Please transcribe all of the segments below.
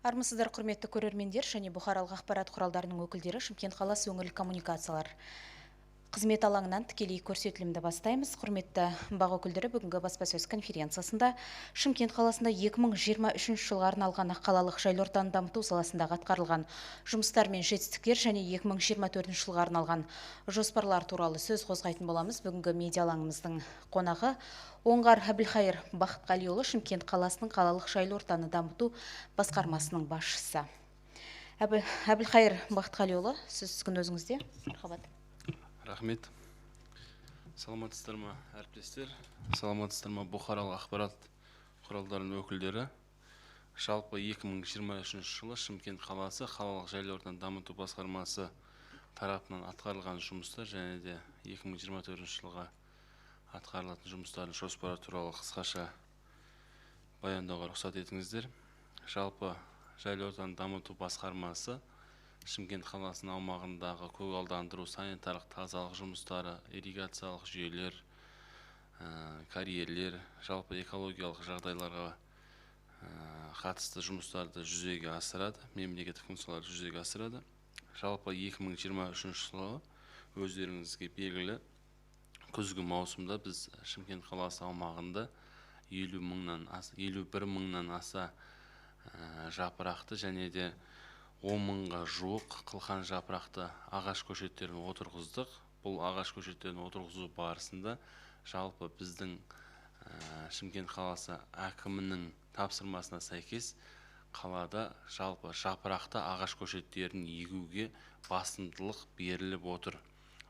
Армысыздар, құрметті көрермендер және бұқаралық ақпарат құралдарының өкілдері! Шымкент қаласы өңірлік коммуникациялар қызмет алаңынан тікелей көрсетілімді бастаймыз. Құрметті БАҚ өкілдері, бүгінгі баспасөз конференциясында Шымкент қаласында 2023 жылға арналған қалалық жайлы ортаны дамыту саласындағы атқарылған жұмыстар мен жетістіктер және 2024 жылға арналған жоспарлар туралы сөз қозғайтын боламыз. Бүгінгі медиа алаңымыздың қонағы Оңғар Әбілхайыр Бақытқалиұлы, Шымкент қаласының қалалық жайлы ортаны дамыту басқармасының басшысы. Әбілхайыр Бақытқалиұлы, сөз күн өзіңізде. Мархабат. Рахмет. Саламатсыздар ма, әріптестер? Саламатсыздар ма, бұқаралық ақпарат құралдарының өкілдері? Жалпы 2023 жылы Шымкент қаласы қалалық жайлы ортаны дамыту басқармасы тарапынан атқарылған жұмыстар және де 2024 жылға атқарылатын жұмыстардың жоспары туралы қысқаша баяндауға рұқсат етіңіздер. Жалпы жайлы ортаны дамыту басқармасы Шымкент қаласының аумағындағы көгалдандыру, санитарлық тазалық жұмыстары, ирригациялық жүйелер, карьерлер, жалпы экологиялық жағдайларға қатысты жұмыстарды жүзеге асырады, мемлекеттік функцияларды жүзеге асырады. Жалпы 2023 жылы, өздеріңізге белгілі, күзгі маусымда біз Шымкент қаласы аумағында 51 мыңнан аса жапырақты және де 10 мыңға жуық қылқан жапырақты ағаш көшеттерін отырғыздық. Бұл ағаш көшеттерін отырғызу барысында жалпы біздің Шымкент қаласы әкімінің тапсырмасына сәйкес қалада жалпы жапырақты ағаш көшеттерін егуге басымдылық беріліп отыр.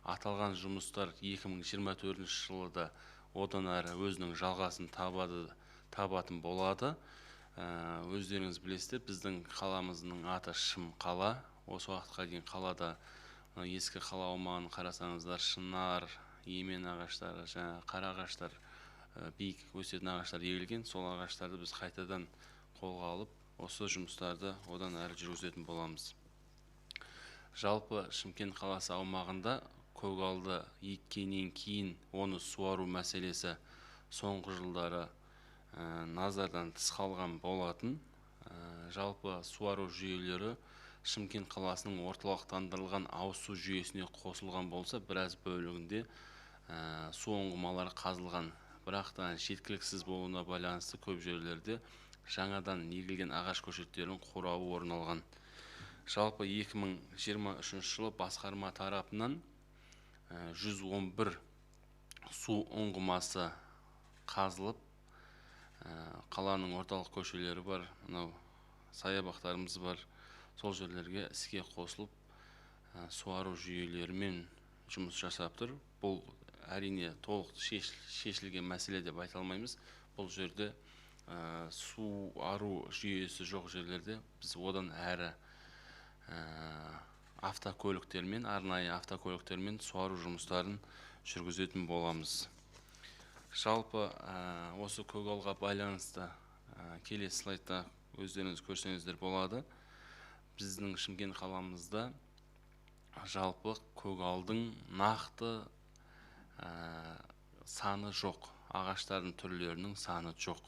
Аталған жұмыстар 2024 жылы да одан әрі өзінің жалғасын табатын болады. Өздеріңіз білесіздер, біздің қаламыздың аты Шым қала. Осы уақытқа дейін қалада ескі қала аумағын қарасаңыздар, шынар, емен ағаштары, жаңағы қара ағаштар, биік өсетін ағаштар егілген. Сол ағаштарды біз қайтадан қолға алып, осы жұмыстарды одан әрі жүргізетін боламыз. Жалпы Шымкент қаласы аумағында көгалды еккеннен кейін оны суару мәселесі соңғы жылдары назардан тыс қалған болатын. Жалпы суару жүйелері Шымкент қаласының орталықтандырылған ауыз су жүйесіне қосылған болса, біраз бөлігінде су ұңғымалары қазылған, бірақ та жеткіліксіз болуына байланысты көп жерлерде жаңадан егілген ағаш көшеттерінің қурауы орын алған. Жалпы 2023 жылы басқарма тарапынан 111 су ұңғымасы қазылып, қаланың орталық көшелері бар, мынау саябақтарымыз бар, сол жерлерге іске қосылып, суару жүйелерімен жұмыс жасап тұр. Бұл, әрине, толық шешілген мәселе деп айта алмаймыз. Бұл жерде суару жүйесі жоқ жерлерде біз одан әрі автокөліктермен, арнайы автокөліктермен суару жұмыстарын жүргізетін боламыз. Жалпы осы көгалға байланысты келесі слайдта өздеріңіз көрсеңіздер болады. Біздің Шымкент қаламызда жалпы көгалдың нақты саны жоқ, ағаштардың түрлерінің саны жоқ,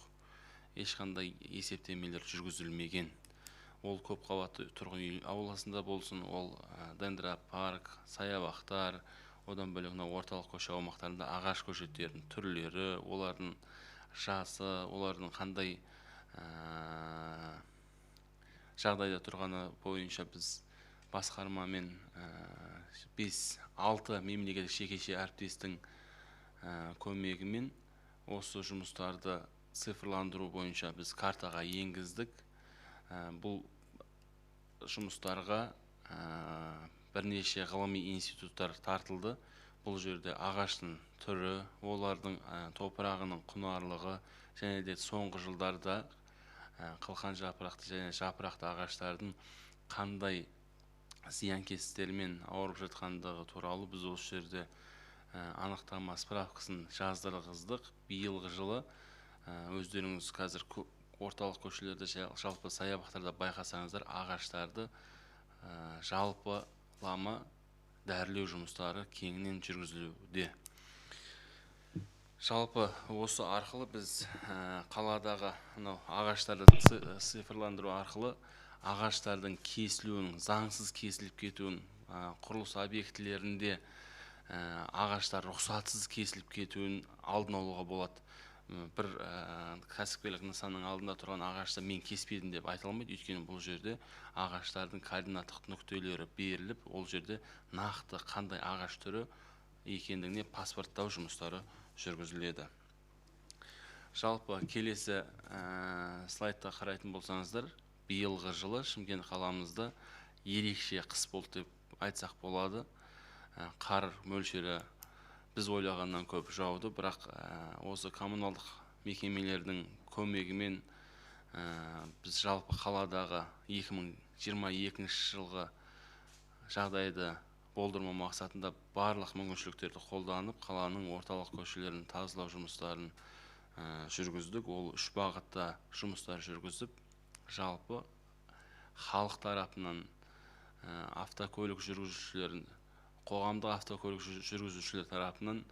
ешқандай есептемелер жүргізілмеген. Ол көпқабатты тұрғын үй ауласында болсын, ол дендропарк, саябақтар, одан бөлек мынау орталық көше аумақтарында ағаш көшеттерінің түрлері, олардың жасы, олардың қандай жағдайда тұрғаны бойынша біз басқармамен, бес алты мемлекеттік жекеше әріптестің көмегімен осы жұмыстарды цифрландыру бойынша біз картаға енгіздік. Бұл жұмыстарға бірнеше ғылыми институттар тартылды. Бұл жерде ағаштың түрі, олардың топырағының құнарлығы және де соңғы жылдарда қылқан жапырақты және жапырақты ағаштардың қандай зиянкестермен ауырып жатқандығы туралы біз осы жерде анықтама, справкасын жаздырғыздық. Биылғы жылы өздеріңіз қазір орталық көшелерде, жалпы саябақтарда байқасаңыздар, ағаштарды жалпылама дәрілеу жұмыстары кеңінен жүргізілуде. Жалпы осы арқылы біз қаладағы мынау ағаштарды цифрландыру арқылы ағаштардың кесілуін, заңсыз кесіліп кетуін, құрылыс объектілерінде ағаштар рұқсатсыз кесіліп кетуін алдын алуға болады. Бір кәсіпкерлік нысанның алдында тұрған ағашты мен кеспедім деп айта алмайды, өйткені бұл жерде ағаштардың координаттық нүктелері беріліп, ол жерде нақты қандай ағаш түрі екендігіне паспорттау жұмыстары жүргізіледі. Жалпы келесі слайдта қарайтын болсаңыздар, биылғы жылы Шымкент қаламызда ерекше қыс болды деп айтсақ болады. Қар мөлшері біз ойлағаннан көп жауды, бірақ осы коммуналдық мекемелердің көмегімен біз жалпы қаладағы 2022 жылғы жағдайды болдырмау мақсатында барлық мүмкіншіліктерді қолданып, қаланың орталық көшелерін тазалау жұмыстарын жүргіздік. Ол үш бағытта жұмыстар жүргізіп, жалпы халық тарапынан автокөлік жүргізушілерін, қоғамдық автокөлік жүргізушілер тарапынан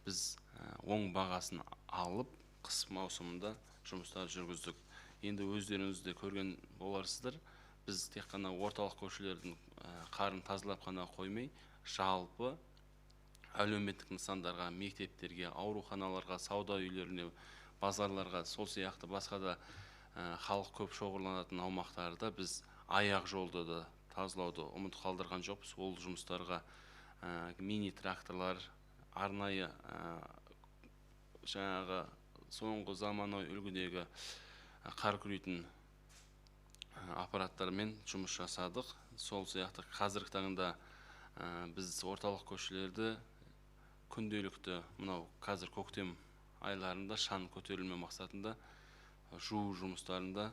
біз оң бағасын алып, қыс маусымында жұмыстар жүргіздік. Енді өздеріңіз де көрген боларсыздар, біз тек қана орталық көшелердің қарын тазалап қана қоймай, жалпы әлеуметтік нысандарға, мектептерге, ауруханаларға, сауда үйлеріне, базарларға, сол сияқты басқа да халық көп шоғырланатын аумақтарда біз аяқ жолды да тазалауды ұмыт қалдырған жоқпыз. Ол жұмыстарға мини тракторлар, арнайы жаңағы соңғы заманауи үлгідегі қар күрейтін аппараттармен жұмыс жасадық. Сол сияқты қазіргі таңда біз орталық көшелерді күнделікті, мынау қазір көктем айларында шаң көтерілме мақсатында жуу жұмыстарында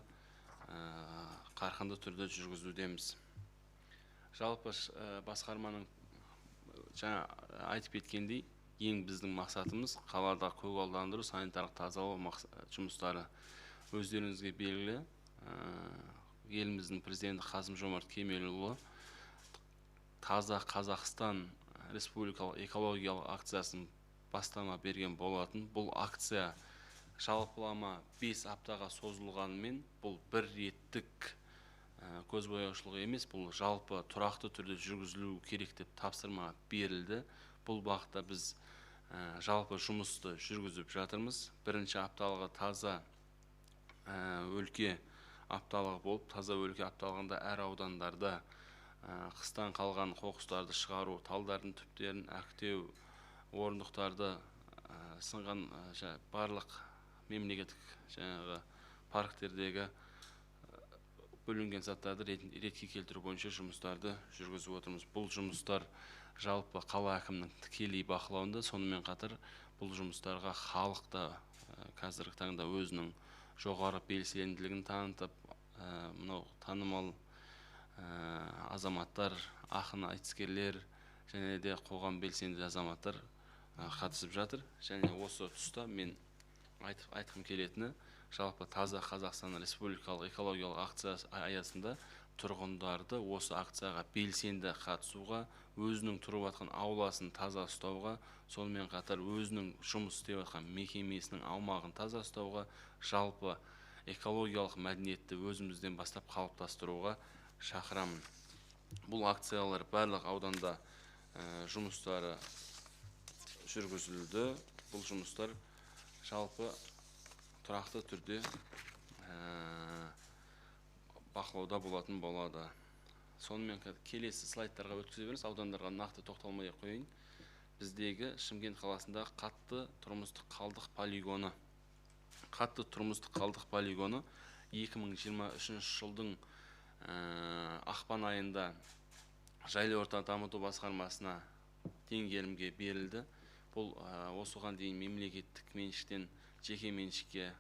қарқынды түрде жүргізудеміз. Жалпы басқарманың жаңа айтып кеткендей, ең біздің мақсатымыз қалада көгалдандыру, санитарлық тазалау жұмыстары. Өздеріңізге белгілі, еліміздің президенті Қасым-Жомарт Кемелұлы Таза Қазақстан республикалық экологиялық акциясын бастама берген болатын. Бұл акция жалпылама 5 аптаға созылғанымен, бұл бір реттік көзбояушылық емес, бұл жалпы тұрақты түрде жүргізілу керек деп тапсырма берілді. Бұл бағытта біз жалпы жұмысты жүргізіп жатырмыз. Бірінші апталығы таза өлке апталығы болып, таза өлке апталығында әр аудандарда қыстан қалған қоқыстарды шығару, талдардың түптерін әктеу, орындықтарды сынған барлық мемлекеттік жаңағы парктердегі бөлінген заттарды ретке келтіру бойынша жұмыстарды жүргізіп отырмыз. Бұл жұмыстар жалпы қала әкімінің тікелей бақылауында, сонымен қатар бұл жұмыстарға халық та қазіргі таңда өзінің жоғары белсенділігін танытып, мынау танымал азаматтар, ақын айтыскерлер және де қоғам белсенді азаматтар қатысып жатыр. Және осы тұста мен айтқым келетіні, жалпы Таза Қазақстан республикалық экологиялық акциясы аясында тұрғындарды осы акцияға белсенді қатысуға, өзінің тұрып жатқан ауласын таза ұстауға, сонымен қатар өзінің жұмыс істеп жатқан мекемесінің аумағын таза ұстауға, жалпы экологиялық мәдениетті өзімізден бастап қалыптастыруға шақырамын. Бұл акциялар барлық ауданда жұмыстары жүргізілді. Бұл жұмыстар жалпы тұрақты түрде бақылауда болатын болады. Сонымен келесі слайдтарға өткізе беріңіз, аудандарға нақты тоқталмай қояйын. Біздегі Шымкент қаласындағы қатты тұрмыстық қалдық полигоны. Қатты тұрмыстық қалдық полигоны 2023 жылдың ақпан айында жайлы орта дамыту басқармасына теңгерімге берілді. Бұл осыған дейін мемлекеттік меншіктен жеке меншікке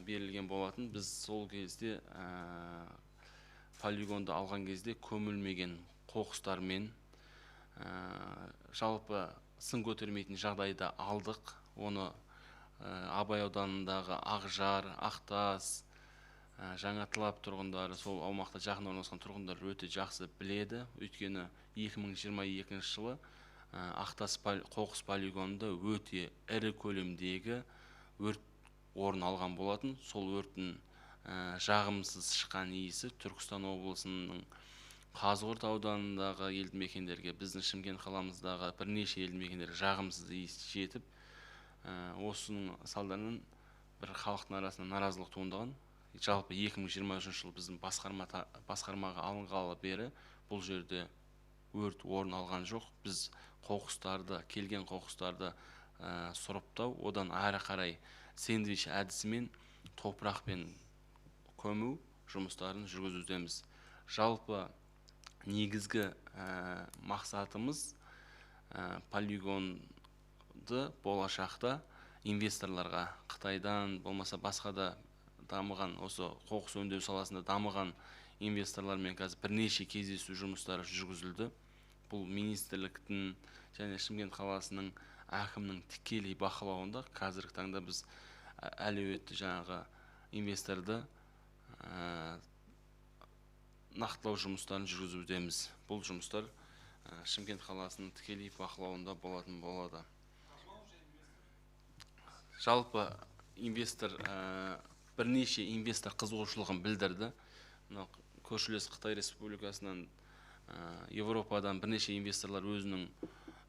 берілген болатын. Біз сол кезде полигонды алған кезде көмілмеген қоқыстармен жалпы сын көтермейтін жағдайда алдық. Оны Абай ауданындағы Ақжар, Ақтас, Жаңа Талап тұрғындары, сол аумақта жақын орналасқан тұрғындар өте жақсы біледі. Өйткені 2022 жылы Ақтас қоқыс полигонында өте ірі көлемдегі өрт орын алған болатын. Сол өрттің Жағымсыз шыққан иісі Түркістан облысының Қазығұрт ауданындағы елді мекендерге, біздің Шымкент қаламыздағы бірнеше елді мекендерге жағымсыз иіс жетіп, осының салдарынан бір халықтың арасында наразылық туындаған. Жалпы 2023 жыл біздің басқармаға алынғалы бері бұл жерде өрт орын алған жоқ. Біз қоқыстарды, келген қоқыстарды сұрыптау, одан әрі қарай сэндвич әдісімен топырақпен көму жұмыстарын жүргізудеміз. Жалпы негізгі мақсатымыз полигонды болашақта инвесторларға Қытайдан болмаса басқа да дамыған, осы қоқыс өңдеу саласында дамыған инвесторлармен қазір бірнеше кездесу жұмыстары жүргізілді. Бұл министрліктің және Шымкент қаласының әкімінің тікелей бақылауында қазіргі таңда біз әлеуетті жаңағы инвесторды нақтылау жұмыстарын жүргізудеміз. Бұл жұмыстар Шымкент қаласының тікелей бақылауында болатын болады. Жалпы инвестор, бірнеше инвестор қызығушылығын білдірді. Мынау көршілес Қытай Республикасынан, Европадан бірнеше инвесторлар өзінің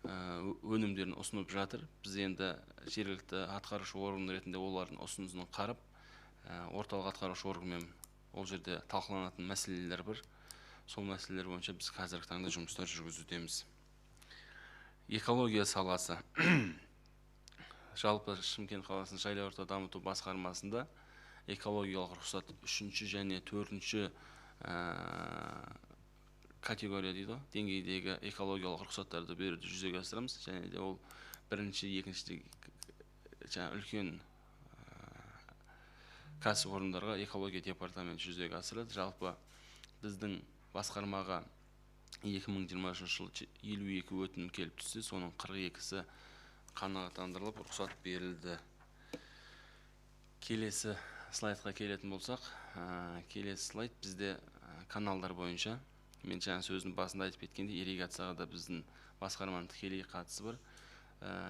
өнімдерін ұсынып жатыр. Біз енді жергілікті атқарушы орган ретінде олардың ұсынысын қарап, орталық атқарушы органмен ол жерде талқыланатын мәселелер бар. Сол мәселелер бойынша біз қазіргі таңда жұмыстар жүргізудеміз. Экология саласы. Жалпы Шымкент қаласының жайлау орта дамыту басқармасында экологиялық рұқсат 3-ші және 4-ші категория дейді ғой, деңгейдегі экологиялық рұқсаттарды беруді жүзеге асырамыз. Және де ол бірінші, екінші жаңа үлкен кәсіпорындарға экология департаменті жүзеге асырады. Жалпы біздің басқармаға 2023 жылы 52 өтінім келіп түссе, соның 42-сі қанағаттандырылып рұқсат берілді. Келесі слайдқа келетін болсақ, келесі слайд бізде каналдар бойынша. Мен жаңа сөздің басында айтып кеткендей, ирригацияға да біздің басқарманың тікелей қатысы бар.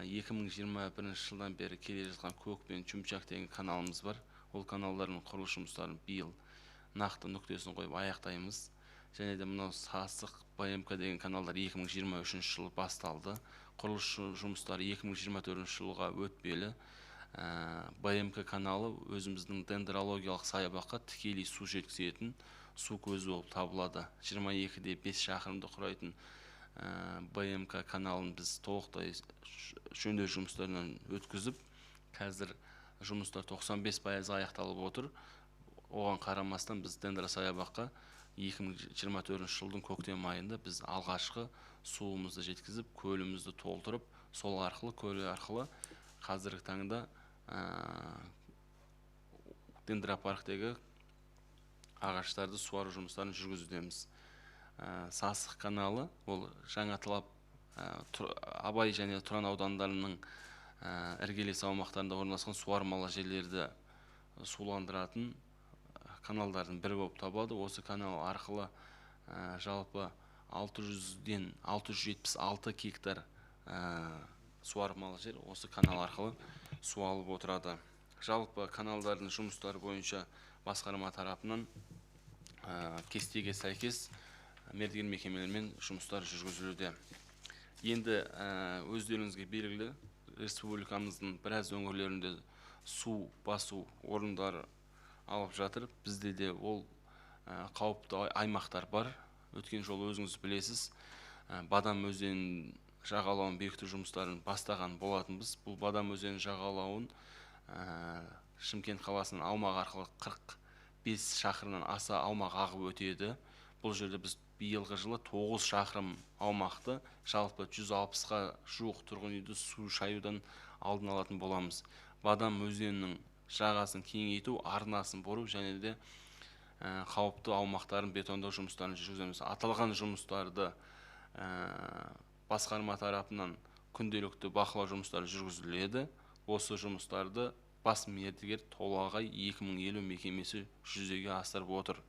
2021 жылдан бері келе жатқан Көк пен Чумчак деген каналымыз бар. Ол каналдардың құрылыс жұмыстарын биыл нақты нүктесін қойып аяқтаймыз. Және де мынау Сасық БМК деген каналдар 2023 жылы басталды. Құрылыс жұмыстары 2024 жылға өтпелі. БМК каналы өзіміздің дендрологиялық саябаққа тікелей су жеткізетін су көзі болып табылады. 22,5 шақырымды құрайтын БМК каналын біз толықтай жөндеу жұмыстарынан өткізіп, қазір жұмыстар 95% аяқталып отыр. Оған қарамастан біз дендросаябаққа 2024 жылдың көктем айында біз алғашқы суымызды жеткізіп, көлімізді толтырып, сол арқылы, көл арқылы қазіргі таңда дендропарктегі ағаштарды суару жұмыстарын жүргізудеміз. Сасық каналы, ол жаңа талап Абай және Тұран аудандарының іргелес аумақтарында орналасқан суармалы жерлерді суландыратын каналдардың бірі болып табылады. Осы канал арқылы жалпы 600-ден 676 гектар суармалы жер осы канал арқылы су алып отырады. Жалпы каналдардың жұмыстары бойынша басқарма тарапынан кестеге сәйкес мердігер мекемелермен жұмыстар жүргізілуде. Енді өздеріңізге белгілі, республикамыздың біраз өңірлерінде су басу орындары алып жатыр. Бізде де ол қауіпті аймақтар бар. Өткен жолы өзіңіз білесіз, Бадам өзенінің жағалауын бекіту жұмыстарын бастаған болатынбыз. Бұл Бадам өзенінің жағалауын Шымкент қаласының аумағы арқылы 45 шақырымнан аса аумақ ағып өтеді. Бұл жерде біз биылғы жылы 9 шақырым аумақты, жалпы 160-қа жуық тұрғын үйді су шаюдан алдын алатын боламыз. Бадам өзенінің жағасын кеңейту, арнасын бұру және де қауіпті аумақтарын бетондау жұмыстарын жүргіземіз. Аталған жұмыстарды басқарма тарапынан күнделікті бақылау жұмыстары жүргізіледі. Осы жұмыстарды бас мердігер Толағай 2050 мекемесі жүзеге асырып отыр.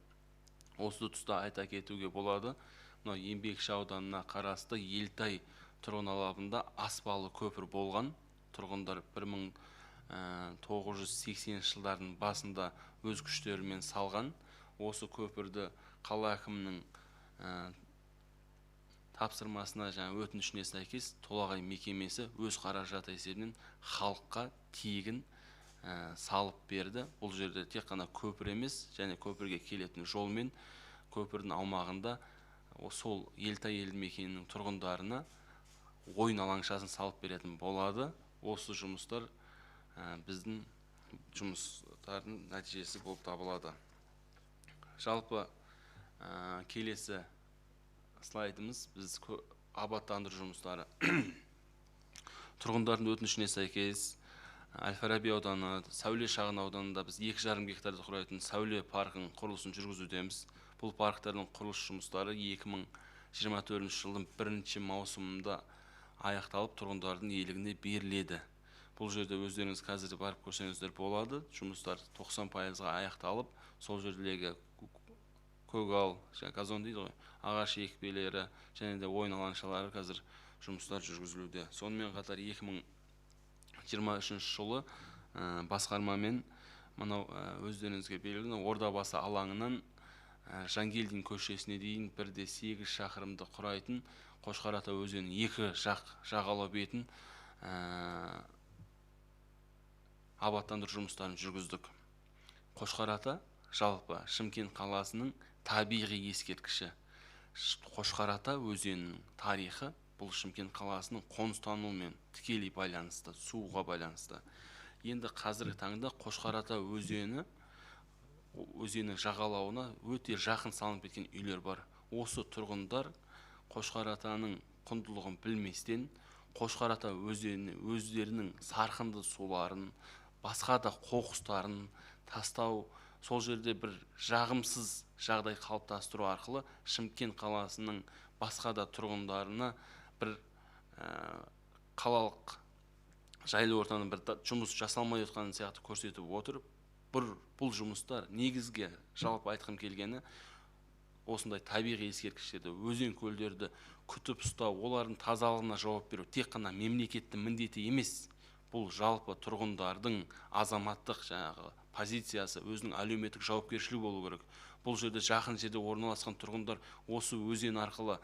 Осы тұста айта кетуге болады, мынау Еңбекші ауданына қарасты Елтай тұрғын алабында аспалы көпір болған. Тұрғындар 1980 жылдардың басында өз күштерімен салған. Осы көпірді қала әкімінің тапсырмасына және өтінішіне сәйкес Толағай мекемесі өз қаражаты есебінен халыққа тегін салып берді. Бұл жерде тек қана көпір емес, және көпірге келетін жол мен көпірдің аумағында сол Елтай елді мекенінің тұрғындарына ойын алаңшасын салып беретін болады. Осы жұмыстар біздің жұмыстардың нәтижесі болып табылады. Жалпы келесі слайдымыз біз абаттандыру жұмыстары. Тұрғындардың өтінішіне сәйкес Әл-Фараби ауданы, Сәуле шағын ауданында біз 2,5 гектарды құрайтын Сәуле паркінің құрылысын жүргізудеміз. Бұл парктердің құрылыс жұмыстары 2024 жылдың 1 маусымында аяқталып, тұрғындардың иелігіне беріледі. Бұл жерде өздеріңіз қазір барып көрсеңіздер болады. Жұмыстар 90%-ға аяқталып, сол жердегі көгал, газон дейді ғой, ағаш екпелері және де ойын алаңшалары қазір жұмыстар жүргізілуде. Сонымен қатар 2023 жылы басқармамен мынау өздеріңізге белгілі Ордабасы алаңынан Жангелдин көшесіне дейін 1,8 шақырымды құрайтын Қошқар ата өзенінің екі жақ жағалау бетін абаттандыру жұмыстарын жүргіздік. Қошқар ата жалпы Шымкент қаласының табиғи ескерткіші. Қошқар ата өзенінің тарихы бұл Шымкент қаласының қоныстануымен тікелей байланысты, суға байланысты. Енді қазіргі таңда Қошқар ата өзені өзеннің жағалауына өте жақын салынып кеткен үйлер бар. Осы тұрғындар Қошқар атаның құндылығын білместен Қошқар ата өзеніне өздерінің сарқынды суларын, басқа да қоқыстарын тастау, сол жерде бір жағымсыз жағдай қалыптастыру арқылы Шымкент қаласының басқа да тұрғындарына бір қалалық жайлы ортаның бір жұмыс жасалмай отқанын сияқты көрсетіп отыр. Бұл жұмыстар негізгі жалпы айтқым келгені осындай табиғи ескерткіштерді, өзен көлдерді күтіп ұстау, олардың тазалығына жауап беру тек қана мемлекеттің міндеті емес. Бұл жалпы тұрғындардың азаматтық жаңағы позициясы, өзінің әлеуметтік жауапкершілігі болу керек. Бұл жерде жақын жерде орналасқан тұрғындар осы өзен арқылы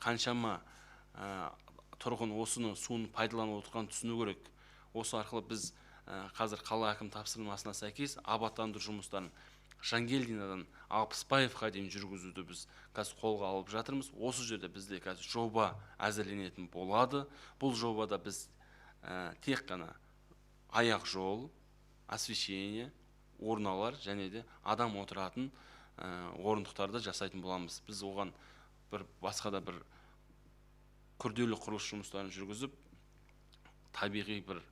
қаншама тұрғын осыны суын пайдаланып отырғанын түсіну керек. Осы арқылы біз қазір қала әкім тапсырмасына сәйкес абаттандыру жұмыстарын Жангелдинадан Алпысбаевқа дейін жүргізуді біз қазір қолға алып жатырмыз. Осы жерде бізде қазір жоба әзірленетін болады. Бұл жобада біз тек қана аяқ жол, освещение, орналар және де адам отыратын орындықтарды жасайтын боламыз. Біз оған бір басқа да бір күрделі құрылыс жұмыстарын жүргізіп, табиғи бір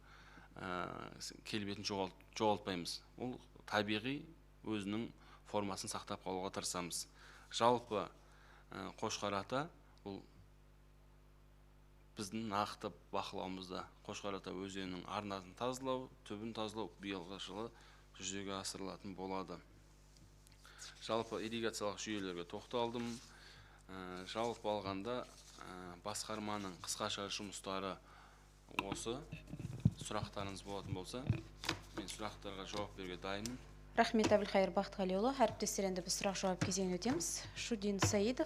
келбетін жоғалтпаймыз. Ол табиғи өзінің формасын сақтап қалуға тырысамыз. Жалпы Қошқар ата бұл біздің нақты бақылауымызда. Қошқар ата өзенінің арнасын тазалау, түбін тазалау биылғы жылы жүзеге асырылатын болады. Жалпы ирригациялық жүйелерге тоқталдым. Жалпы алғанда басқарманың қысқаша жұмыстары осы. Сұрақтарыңыз болатын болса, мен сұрақтарға жауап беруге дайынмын. Рахмет, Әбілқайыр Бақтығалиұлы. Әріптестер, енді біз сұрақ-жауап кезеңіне өтеміз. Шудин Саидов,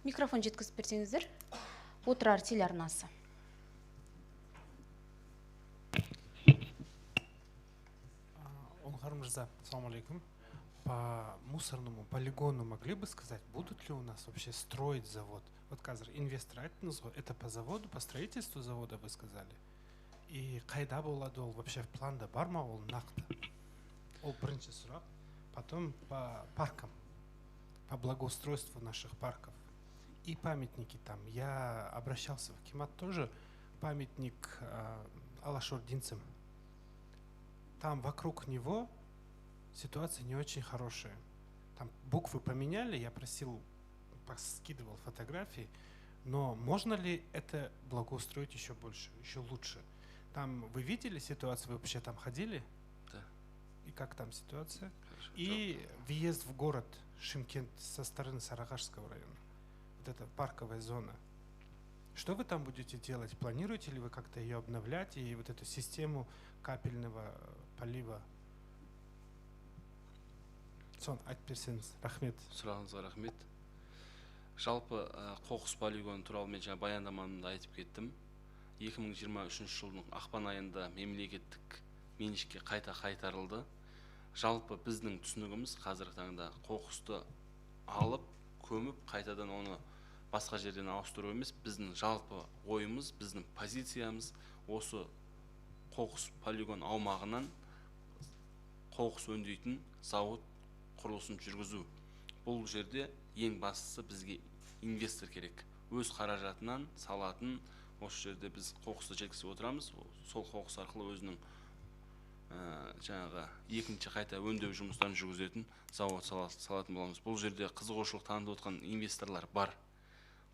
микрофон жеткізіп берсеңіздер. Отырар телеарнасы. Оңғар мырза, ассаламу алейкум. По мусорному полигону могли бы сказать, будут ли у нас вообще строить завод? Вот қазір инвестор айттыңыз ғой, это по заводу, по строительству завода вы сказали. И қайда болады ол вообще, в планда бар ма ол нақты? Ол бірінші сұрақ. Потом по паркам, по благоустройству наших парков. И памятники там. Я обращался в акимат тоже, памятник алашординцам. Там вокруг него ситуация не очень хорошая. Там буквы поменяли, я просил, скидывал фотографии, но можно ли это благоустроить еще больше, еще лучше? Там вы видели ситуацию, вы вообще там ходили? Да. И как там ситуация? Хорошо. И въезд в город Шымкент со стороны Сарыагашского района, вот эта парковая зона. Что вы там будете делать? Планируете ли вы как-то ее обновлять и вот эту систему капельного полива? Соны айтып берсеңіз, рахмет. Сұрағыңызға рахмет. Жалпы қоқыс полигоны туралы мен жаңа баяндамамда айтып кеттім. 2023 жылдың ақпан айында мемлекеттік меншікке қайта қайтарылды. Жалпы біздің түсінігіміз, қазіргі таңда қоқысты алып, көміп, қайтадан оны басқа жерден ауыстыру емес. Біздің жалпы ойымыз, біздің позициямыз осы қоқыс полигон аумағынан қоқыс өңдейтін зауыт құрылысын жүргізу. Бұл жерде ең бастысы бізге инвестор керек. Өз қаражатынан салатын. Осы жерде біз қоқысты жеткізіп отырамыз. Сол қоқыс арқылы өзінің жаңағы екінші қайта өңдеу жұмыстарын жүргізетін зауыт салатын боламыз. Бұл жерде қызығушылық танытып отқан инвесторлар бар.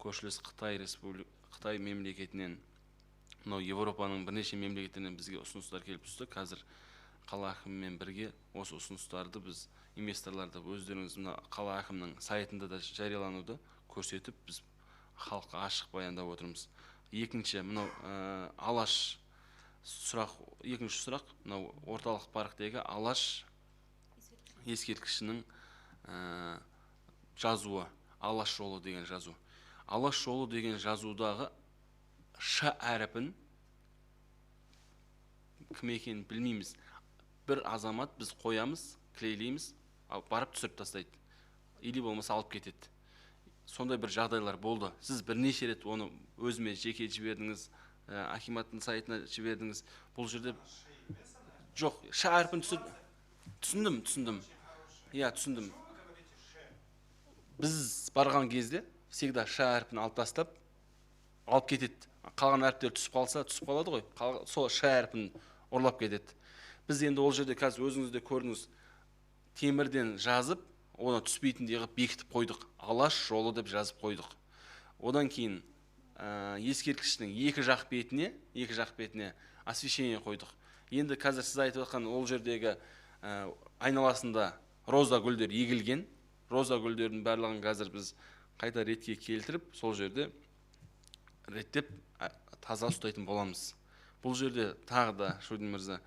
Көршілес Қытай мемлекетінен, мынау Европаның бірнеше мемлекеттерінен бізге ұсыныстар келіп түсті. Қазір қала әкімімен бірге осы ұсыныстарды біз инвесторларды өздеріңіз мына қала әкімінің сайтында да жариялануды көрсетіп, біз халыққа ашық баяндап отырмыз. Екінші мынау Алаш сұрақ, екінші сұрақ мынау орталық парктегі Алаш ескерткішінің жазуы, Алаш жолы деген жазу. Алаш жолы деген жазудағы Ш әріпін кім екенін білмейміз. Бір азамат, біз қоямыз, клейлейміз, барып түсіріп тастайды. Или болмаса алып кетеді. Сондай бір жағдайлар болды. Сіз бірнеше рет оны өзіме жеке жібердіңіз, акиматтың сайтына жібердіңіз. Бұл жерде жоқ, Ш әрпін түсіріп, түсіндім. Иә, түсіндім. Біз барған кезде всегда Ш әрпін алып тастап, алып кетеді. Қалған әріптер түсіп қалса, түсіп қалады ғой. Сол Ш әрпін ұрлап кетеді. Біз енді ол жерде қазір өзіңіз де көрдіңіз, темірден жазып, оны түспейтіндей қылып бекітіп қойдық. Алаш жолы деп жазып қойдық. Одан кейін ескерткіштің екі жақ бетіне освещение қойдық. Енді қазір сіз айтып жатқан ол жердегі айналасында роза гүлдер егілген. Роза гүлдердің барлығын қазір біз қайта ретке келтіріп, сол жерде реттеп, таза ұстайтын боламыз. Бұл жерде тағы да, Шудин мырза,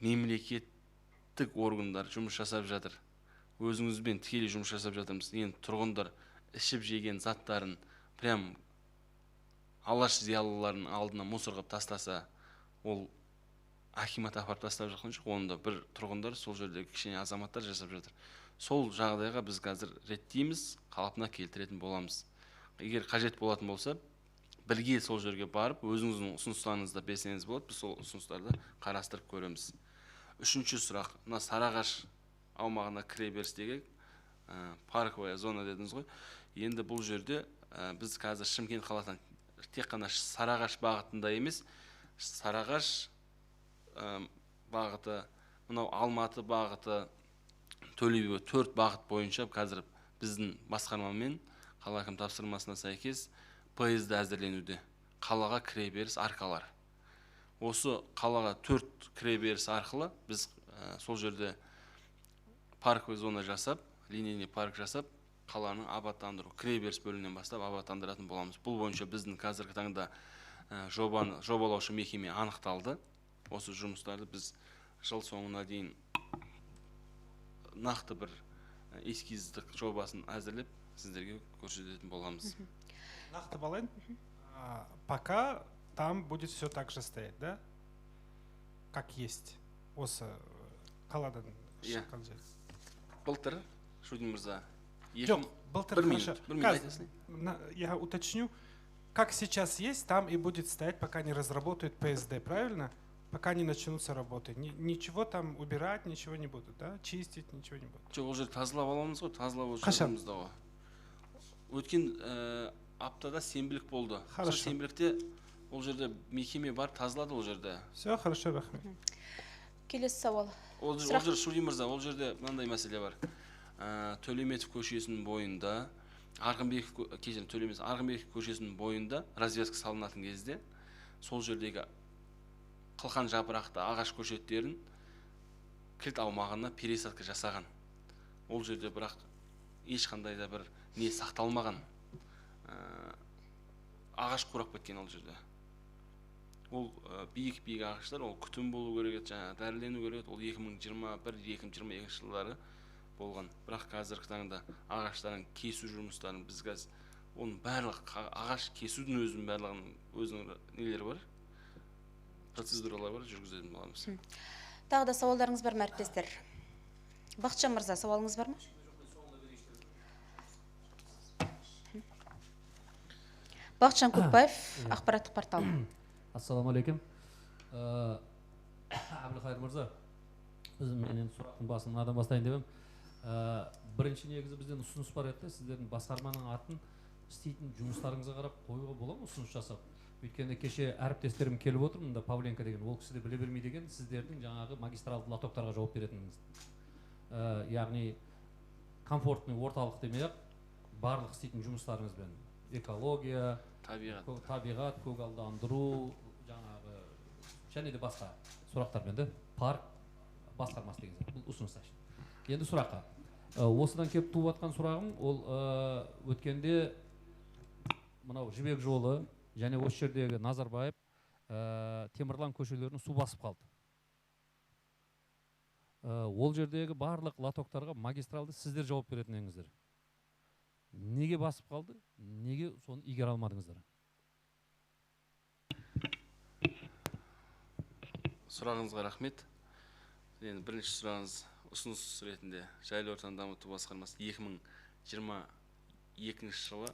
мемлекеттік органдар жұмыс жасап жатыр. Өзіңізбен тікелей жұмыс жасап жатырмыз. Енді тұрғындар ішіп жеген заттарын прям Алаш зиялыларының алдына мусор қылып тастаса, ол акимат апарып тастап жатқан жоқ, оны да бір тұрғындар, сол жердегі кішкене азаматтар жасап жатыр. Сол жағдайға біз қазір реттейміз, қалпына келтіретін боламыз. Егер қажет болатын болса, бірге сол жерге барып, өзіңіздің ұсыныстарыңызды берсеңіз болады, біз сол ұсыныстарды қарастырып көреміз. Үшінші сұрақ, мына Сарыағаш аумағына кіре берістегі парковая зона дедіңіз ғой. Енді бұл жерде біз қазір Шымкент қаласынан тек қана Сарыағаш бағытында емес, Сарыағаш бағыты, мынау Алматы бағыты, Төле би, төрт бағыт бойынша қазір біздің басқармамен қала әкім тапсырмасына сәйкес ПСД әзірленуде. Қалаға кіреберіс аркалар. Осы қалаға төрт кіреберіс арқылы біз сол жерде парковый зона жасап, линейный парк жасап, қаланы абаттандыру, кіреберіс бөлімінен бастап абаттандыратын боламыз. Бұл бойынша біздің қазіргі таңда жобаны жобалаушы мекеме анықталды. Осы жұмыстарды біз жыл соңына дейін нақты бір эскиздік жобасын әзірлеп, сіздерге көрсететін боламыз. Нақты алайын. Пока там будет все так же стоять, да? Как есть. Осы қаладан Иә. Шыққан жер. Былтыр, Шудин мырза, Жоқ, былтыр бір минут, хорошо. бір минут Қазір, айтасың. Я уточню. Как сейчас есть, там и будет стоять, пока не разработают ПСД, правильно? Пока не начнутся работы. Ничего там убирать, ничего не будут, да? Чистить, ничего не будут. Жоқ, ол жерді тазалап аламыз ғой, тазалап Қашан? жатырмыз да ғой. Өткен аптада сенбілік болды. Сол Хорошо. сенбілікте ол жерде мекеме бар, тазалады ол жерде. Все, хорошо, рахмет. Келесі сауал. Ол Сұрақ. Ол жер, Шудин мырза, ол жерде мынандай мәселе бар. Төлеметов көшесінің бойында, Арғынбеков кешірім, Төле емес, Арғынбеков көшесінің бойында развязка салынатын кезде сол жердегі қылқан жапырақты ағаш көшеттерін кілт аумағына пересадка жасаған. Ол жерде бірақ ешқандай да бір не сақталмаған. Ағаш қурап кеткен ол жерде. Ол биік биік ағаштар, ол күтім болу керек еді, жаңағы дәрілену керек еді. Ол 2021-2022 жылдары болған. Бірақ қазіргі таңда ағаштарын кесу жұмыстарын біз қазір оның барлық ағаш кесудің өзінің барлығының өзінің нелері бар, процедуралары бар, жүргізетін боламыз. Тағы да сауалдарыңыз бар ма, әріптестер? Бақытжан мырза, сауалыңыз бар ма? Бақытжан Көкбаев, ақпараттық портал. Ассаламу алейкум. Әбілқайыр мырза, біз мен енді сұрақтың басын мынадан бастайын деп едім. Бірінші негізі бізден ұсыныс бар еді, сіздердің басқарманың атын істейтін жұмыстарыңызға қарап қоюға бола ма ұсыныс жасап? Өйткені кеше әріптестерім келіп отыр, мында Павленко деген, ол кісі де біле бермейді екен, сіздердің жаңағы магистралды лотоктарға жауап беретініңіз. Яғни комфортный орталық демей-ақ, барлық істейтін жұмыстарыңызбен экология, табиғат, көгалдандыру, жаңағы және де басқа сұрақтармен де парк басқармасы деген сияқты. Бұл ұсыныс ашын. Енді сұраққа. Осыдан келіп туып атқан сұрағым, ол өткенде мынау Жібек жолы және осы жердегі Назарбаев, Темірлан көшелерін су басып қалды. Ол жердегі барлық лотоктарға магистралды сіздер жауап беретін едіңіздер. Неге басып қалды? Неге соны игере алмадыңыздар? Сұрағыңызға рахмет. Енді бірінші сұрағыңыз ұсыныс ретінде жайлы ортаны дамыту басқармасы 2022 жылы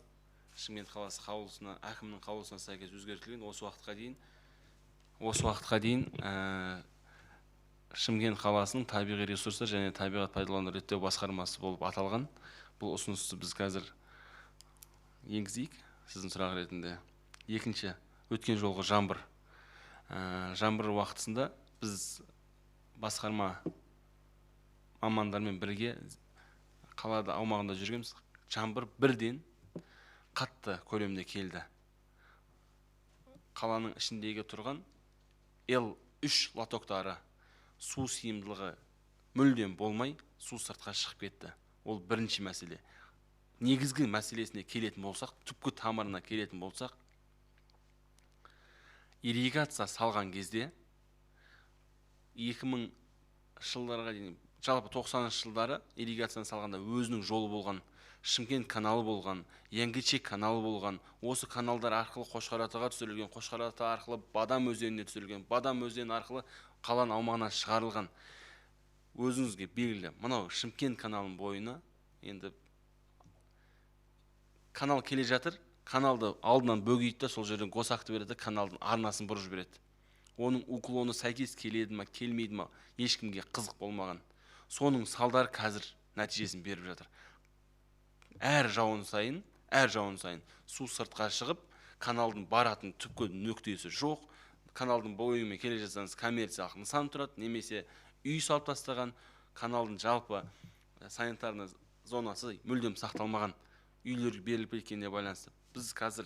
Шымкент қаласы қаулысына, әкімнің қаулысына сәйкес өзгертілген. Осы уақытқа дейін Шымкент қаласының табиғи ресурстар және табиғат пайдалану реттеу басқармасы болып аталған. Бұл ұсынысты біз қазір енгізейік сіздің сұрақ ретінде. Екінші, өткен жолғы жаңбыр. Жаңбыр уақытысында біз басқарма мамандармен бірге қалада аумағында жүргенбіз. Жаңбыр бірден қатты көлемде келді. Қаланың ішіндегі тұрған L3 лотоктары су сыйымдылығы мүлдем болмай, су сыртқа шығып кетті. Ол бірінші мәселе. Негізгі мәселесіне келетін болсақ, түпкі тамырына келетін болсақ, ирригация салған кезде 2000 жылдарға дейін, жалпы 90-шы жылдары ирригацияны салғанда өзінің жолы болған, Шымкент каналы болған, Янгичек каналы болған, осы каналдар арқылы Қошқар Атаға түсірілген, Қошқар Ата арқылы Бадам өзеніне түсірілген, Бадам өзені арқылы қаланың аумағына шығарылған. Өзіңізге белгілі, мынау Шымкент каналының бойына енді канал келе жатыр, каналды алдынан бөгейді де, сол жерден госақты береді, каналдың арнасын бұрып жібереді. Оның уклоны сәйкес келеді ма, келмейді ма, ешкімге қызық болмаған. Соның салдары қазір нәтижесін беріп жатыр. Әр жауын сайын су сыртқа шығып, каналдың баратын түпкі нүктесі жоқ. Каналдың бойымен келе жатсаңыз коммерциялық нысан тұрады, немесе үй салып тастаған, каналдың жалпы санитарный зонасы мүлдем сақталмаған, үйлер беріліп кеткеніне байланысты. Біз қазір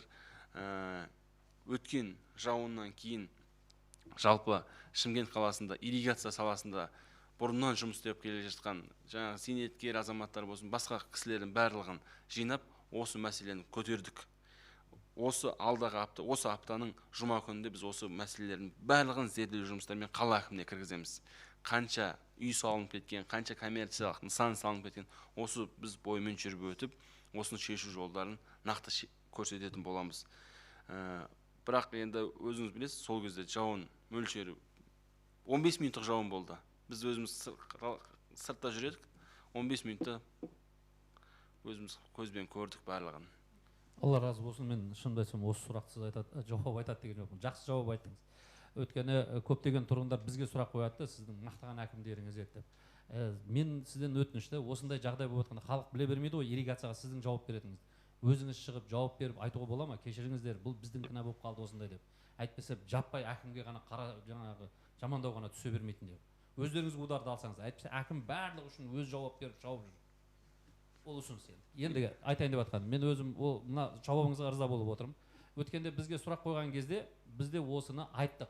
өткен жауыннан кейін жалпы Шымкент қаласында ирригация саласында бұрыннан жұмыс істеп келе жатқан жаңағы зейнеткер азаматтар болсын, басқа кісілердің барлығын жинап осы мәселені көтердік. Осы алдағы апта, осы аптаның жұма күнінде біз осы мәселелердің барлығын зерделеу жұмыстарымен қала әкіміне кіргіземіз. Қанша үй салынып кеткен, қанша коммерциялық нысан салынып кеткен, осы біз бойымен жүріп өтіп, осыны шешу жолдарын нақты көрсететін боламыз. Бірақ енді өзіңіз білесіз, сол кезде жауын мөлшері 15 минуттық жауын болды. Біз өзіміз сыртта жүредік, 15 минутта өзіміз көзбен көрдік барлығын. Алла разы болсын, мен шынымды айтсам осы сұрақты сіз айтады, жауап айтады деген жоқпын. Жақсы жауап айттыңыз. Өйткені көптеген тұрғындар бізге сұрақ қояды, сіздің мақтаған әкімдеріңіз еді деп. Мен сізден өтінішті, осындай жағдай болып жатқанда халық біле бермейді ғой, ирригацияға сіздің жауап беретініңізді. Өзіңіз шығып жауап беріп айтуға бола ма? Кешіріңіздер, бұл біздің кінә болып қалды осындай деп. Әйтпесе жаппай әкімге ғана қара жаңағы жамандау ғана түсе бермейтін деп. Өздеріңіз ударды алсаңыз, әйтпесе әкім барлығы үшін өз жауап беріп жауап жүр. Ол ұсыныс енді. Ендігі айтайын деп жатқаным, мен өзім ол мына жауабыңызға ырза болып отырмын. Өткенде бізге сұрақ қойған кезде біз де осыны айттық.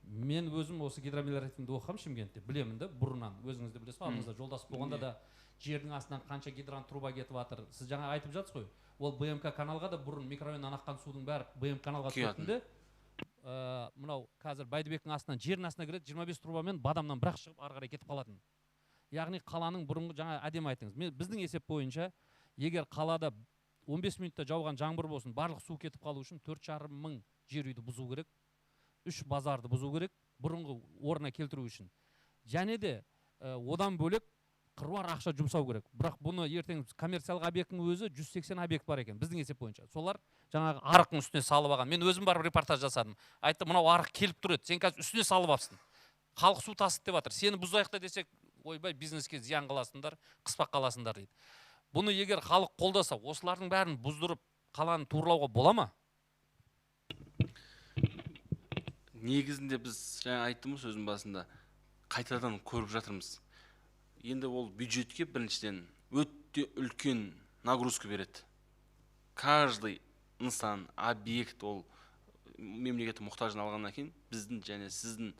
Мен өзім осы гидромелиоративті оқығам Шымкентте, білемін де бұрыннан, өзіңіз де білесіз, алдыңызда жолдас болғанда да жердің астынан қанша гидрант труба кетіп жатыр. Сіз жаңа айтып жатсыз ғой, ол БМК каналға да бұрын микрорайоннан аққан судың бәрі БМК каналға түсетін де, мынау қазір Бәйдібектің астынан жердің астына кіреді, 25 трубамен Бадамнан бірақ шығып ары қарай кетіп қалатын. Яғни қаланың бұрынғы, жаңа әдемі айттыңыз. Мен біздің есеп бойынша, егер қалада 15 минутта жауған жаңбыр болсын, барлық су кетіп қалу үшін 4,5 мың жер үйді бұзу керек, 3 базарды бұзу керек, бұрынғы орнына келтіру үшін. Және де одан бөлек қыруар ақша жұмсау керек. Бірақ бұны ертең коммерциялық объекттің өзі 180 объект бар екен біздің есеп бойынша. Солар жаңағы арықтың үстіне салып алған. Мен өзім барып репортаж жасадым. Айтты, мынау арық келіп тұр еді, сен қазір үстіне салып алыпсың. Халық су тасыды деп жатыр. Сені бұзайық та десек, ойбай, бизнеске зиян қыласыңдар, қыспақ қаласыңдар дейді. Бұны егер халық қолдаса, осылардың бәрін бұздырып, қаланы турлауға бола ма? Негізінде біз жаңа айттым ғой сөздің басында, қайтадан көріп жатырмыз. Енді ол бюджетке біріншіден өте үлкен нагрузка береді. Каждый нысан, объект ол мемлекеттің мұқтажын алғаннан кейін біздің және сіздің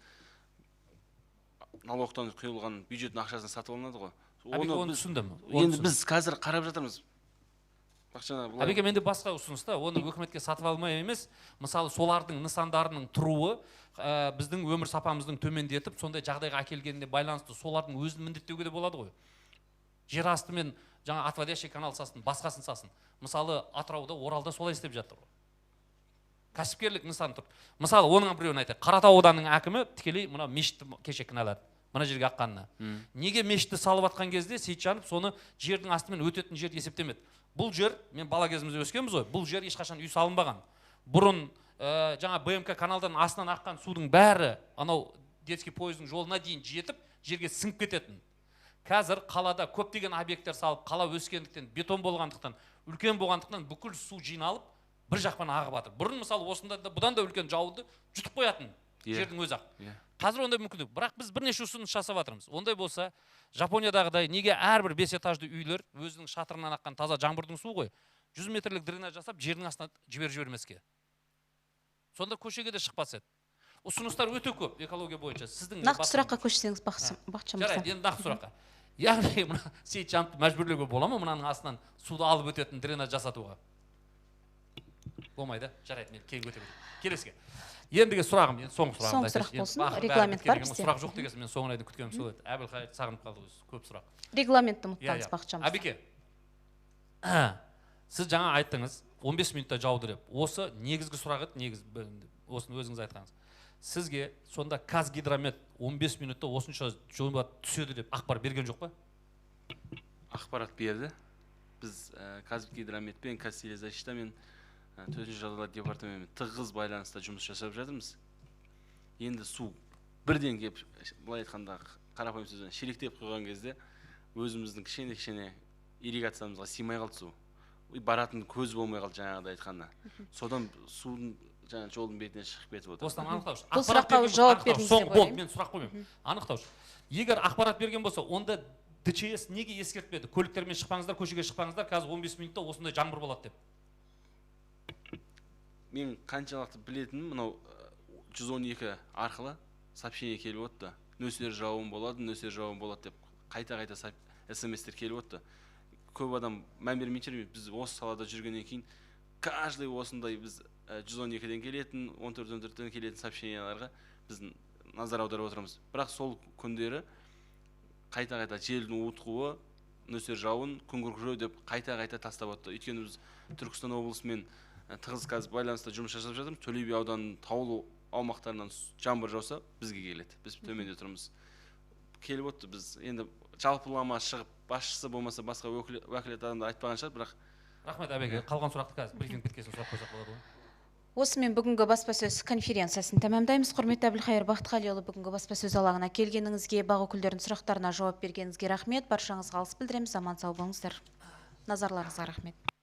налогтан құйылған бюджеттің ақшасын сатып алынады ғой. Әбеке, оны түсіндім. Енді біз қазір қарап жатырмыз. Әбеке, менде басқа ұсыныс та, оны өкіметке сатып алмай емес, мысалы солардың нысандарының тұруы біздің өмір сапамыздың төмендетіп, сондай жағдайға әкелгеніне байланысты солардың өзін міндеттеуге де болады ғой. Жер асты мен жаңа отводящий канал салсын, басқасын салсын. Мысалы, Атырауда, Оралда солай істеп жатыр ғой. Кәсіпкерлік нысан тұр. Мысалы, оның біреуін айтайық. Қаратау ауданының әкімі тікелей мына мешітті кеше кінәлады. Мына жерге аққанына. Неге мешітті салып атқан кезде Сейітжанов соны жердің астымен өтетін жерді есептемеді? Бұл жер, мен бала кезімізде өскенбіз ғой, бұл жер ешқашан үй салынбаған. Бұрын жаңа БМК каналдан астынан аққан судың бәрі анау детский поездың жолына дейін жетіп, жерге сіңіп кететін. Қазір қалада көптеген объекттер салып, қала өскендіктен, бетон болғандықтан, үлкен болғандықтан бүкіл су жиналып, бір жақпен ағып жатыр. Бұрын мысалы осында да бұдан да үлкен жауынды жұтып қоятын жердің өзі ақ. Қазір ондай мүмкіндік. Бірақ біз бірнеше ұсыныс жасап жатырмыз. Ондай болса, Жапониядағыдай неге әрбір 5 этажды үйлер өзінің шатырынан аққан таза жаңбырдың суы ғой, 100 метрлік дренаж жасап жердің астына жібермеске. Сонда көшеге де шықпас еді. Ұсыныстар өте көп экология бойынша. Сіздің нақты сұраққа көшсеңіз, Бақытжан мырза. Жарайды, енді нақты сұраққа. Яғни мына Сейітжановты мәжбүрлеуге бола ма мынаның астынан суды алып өтетін дренаж жасатуға? Болмайды. Жарайды, мен кейін өте берейін. Келесіге. Ендігі сұрағым, енді соңғы сұрағым. Соңғы сұрақ болсын, регламент бар бізде. Сұрақ жоқ дегенсің, мен соңына дейін күткенім сол еді. Әбілқайыр сағынып қалды өзі, көп сұрақ. Регламентті ұмытпаңыз, Бақытжан мырза. Әбеке, сіз жаңа айттыңыз, 15 минутта жауды деп. Осы негізгі сұрақ еді, негіз, осыны өзіңіз айтқаныңыз. Сізге сонда Казгидромет 15 минутта осынша жоба түседі деп ақпар берген жоқ па? Ақпарат берді. Біз Казгидрометпен, Казселезащитамен, төтенше жағдайлар департаментімен тығыз байланыста жұмыс жасап жатырмыз. Енді су бірден келіп, былай айтқанда қарапайым сөзбен шелектеп құйған кезде өзіміздің кішкене-кішкене ирригациямызға сыймай қалды су. Баратын көз болмай қалды жаңағыдай айтқанда. Содан судың жаңа жолдың бетіне шығып кетіп отыр. Осыдан анықтаушы. Бұл сұраққа жауап бердіңіз деп ойлаймын. Мен сұрақ қоймаймын. Анықтаушы. Егер ақпарат берген болса, онда ДЧС неге ескертпеді? Көліктермен шықпаңыздар, көшеге шықпаңыздар, қазір 15 минутта осындай жаңбыр болады деп. Мен қаншалықты білетінім, мынау 112 арқылы сообщение келіп отты. Нөсер жауын болады, нөсер жауын болады деп қайта-қайта СМС-тер келіп отты. Көп адам мән бермей, біз осы салада жүргеннен кейін каждый осындай біз 112-ден келетін, 14-14-тен келетін сообщенияларға біз назар аударып отырмыз. Бірақ сол күндері қайта-қайта желдің ұйтқуы, нөсер жауын, күн күркіреу деп қайта-қайта тастап отты. Өйткені біз Түркістан облысымен тығыз қазір байланыста жұмыс жасап жатырмыз. Төле би ауданының таулы аумақтарынан жаңбыр жауса бізге келеді. Біз төменде тұрмыз. Келіп отты біз. Енді жалпылама шығып басшысы болмаса басқа уәкілетті адамдар айтпаған шығар, бірақ рахмет Әбеке. Қалған сұрақты қазір брифинг біткесін сұрақ қойсақ болады ғой. Осымен бүгінгі баспасөз конференциясын тәмамдаймыз. Құрметті Әбілхайыр Бақтығалиұлы, бүгінгі баспасөз алаңына келгеніңізге, бақ өкілдерінің сұрақтарына жауап бергеніңізге рахмет. Баршаңызға алғыс білдіреміз. Аман сау болыңыздар. Назарларыңызға рахмет.